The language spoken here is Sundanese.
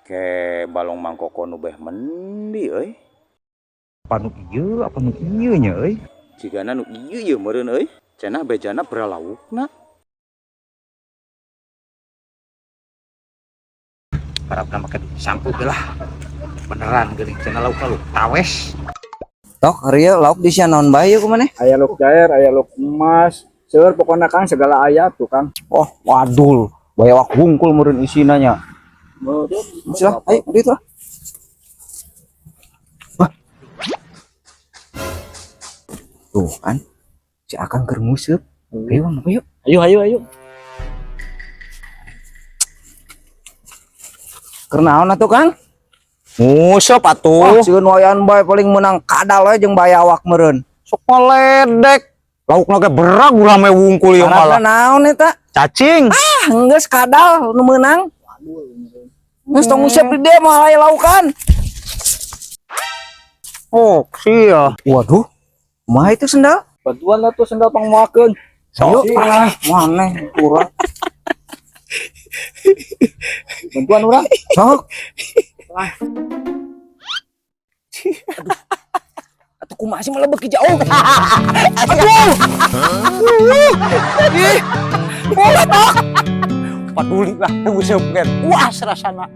Ke balong mangkoko nu beh mendi euy. Apa nu ieu, apa nu ieu nya euy? Jigana nu ieu yeuh meureun euy. Cenah bejana beralaukna. Harapna make disangkut lah. Beneran geuning cenah lauk lauk tawes. Tok, hari ieu lauk di sia naon bae ieu kumaneh? Aya lauk cair, aya lauk emas. Seueur pokokna, Kang, segala aya tuh, Kang. Oh, wadul. Bayawak hungkul meureun isina nya. Sila, ayo ditu lah. Wah. Tuh kan, si Akang keur nguseup. Ayo, Bang, yuk. Ayo, ayo, ayo. Keur naon atuh, Kang? Nguseup Wah, atuh. sieun wayan bae, paling menang kadal we jeung bayawak meureun. Sok meledek. Laukna ge berag rame wungkul ieu Harapna malah. Naon eta? Cacing. Ah, geus kadal nu meunang. Geus, tong nguseup di dieu, moal aya laukan. Oh, sia. Waduh. Kumaha itu sendal? Bantuan lah tuh sendal pangmakeun. Ayo, ah, maneh kurang. Bantuan urang. Sok. Aduh. Atuh kumaha sih malah beuki jauh. Aduh. Ih. Bola tok. Paduli lah nguseup ge. Puas rasana.